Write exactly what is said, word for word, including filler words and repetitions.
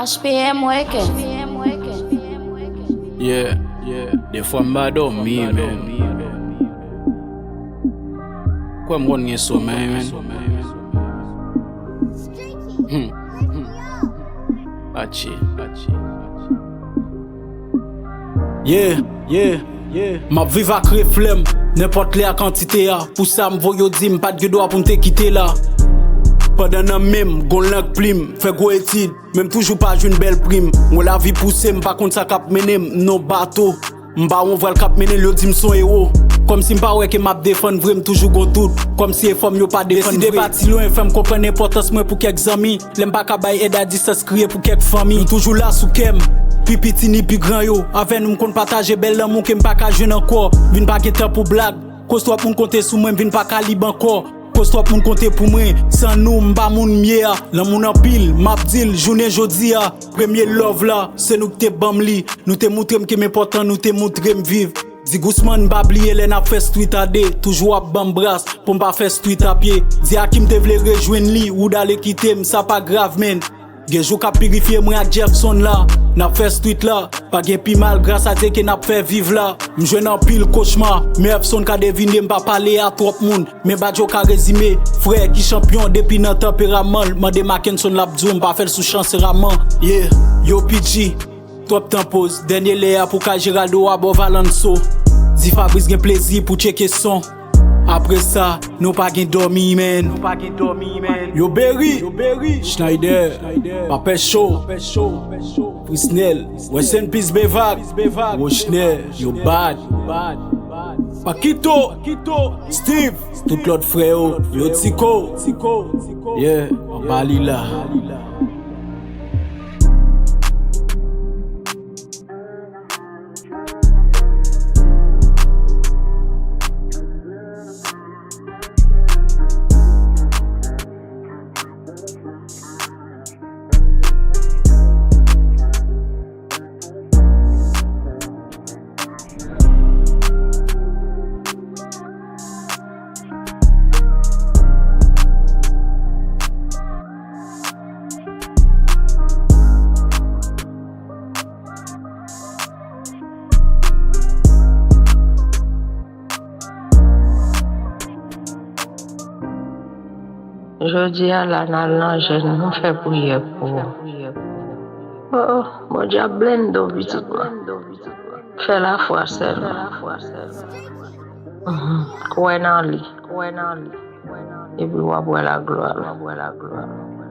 H P M Record. Yeah, yeah. Defwa m pa dòmi, man. Kwè m konn gen somèy, man. Hmm, hmm. Patche, patche. Yeah, yeah, yeah. M ap viv ak reflè m, nenpòt lè a kantite a. Pou sa m voye yo di m pa t gen dwa pou m te kite la. Pandan nan men m, gon lang plim, fè gwo etid. Men m toujou pa jwenn bèl prim. Mwen lavi pouse m, pa konn sa k ap mennen m, m nan bato. M pa wè yon vwal k ap mennen l, yo di m s on ewo. Kòmsi m pa wè ke m ap defann vre, m toujou gon dout. Kòmsi efò m yo pa defann vre. Deside pati lwen, fè m konprann enpòtans mwen pou kèk zanmi. Lè m pa ka bay èd a distans, kriye pou kèk fanmi. Nou toujou la sou kè m. Pi piti ni pi gran yo. Avè nou m konn pataje bèl lanmou ke m pa ka jwenn ankò. Vin pa gen tan pou blag. Koz twòp moun konte sou mwen, m vin pa kalib ankò. Koz twòp moun konte pou mwen. San nou, m pa moun m ye a. Lanmou n anpil, m ap di l, jounen jodi a. Premye love la, se nou ki te ban m li. Nou te moutre m ke m enpòtan, nou te moutre m viv. Di Gusman n pa bliye lè n ap fè street a de. Toujou ap ban m bras pou m pa fè street a pye. Di a ki m te vle rejwenn li, ou dale kite m, sa pa grav, man. Gen jou k ap pirifye mwen ak Jefferson la. N ap fè street la, pa gen pi mal, gras a Dye ke n ap fè viv la. M jwenn anpil kochma, men Jefferson ka devine, m pa pale a twòp moun. Men Badjo ka rezime, frè ki chanpyon depi nan tanperaman l. Mande Mackenson, l ap di w m pa fè l sou chans raman. Yeah, yo P G, twòp tan poz. Dènye lè a pou kay Geraldo a bò Valanso. Di Fabrice gen plezi pou tcheke son. Apre sa, nou pa gen dòmi, man. Yo Berry, Schneider, Papè Cho, Frisnel, Weston Peace Bevak, Rochner, yo bad. Pakito, Steve, tout lòt frè yo, yo Tiko. Yeah, anba li la. Jodi a la n al nan jèn, nou fè priyè pou ou. Oh, oh, Bondye ap blende w, pitit mwen. Fè lafwa sèlman. Mhm. Kwè nan li. Epi w ap wè laglwa l.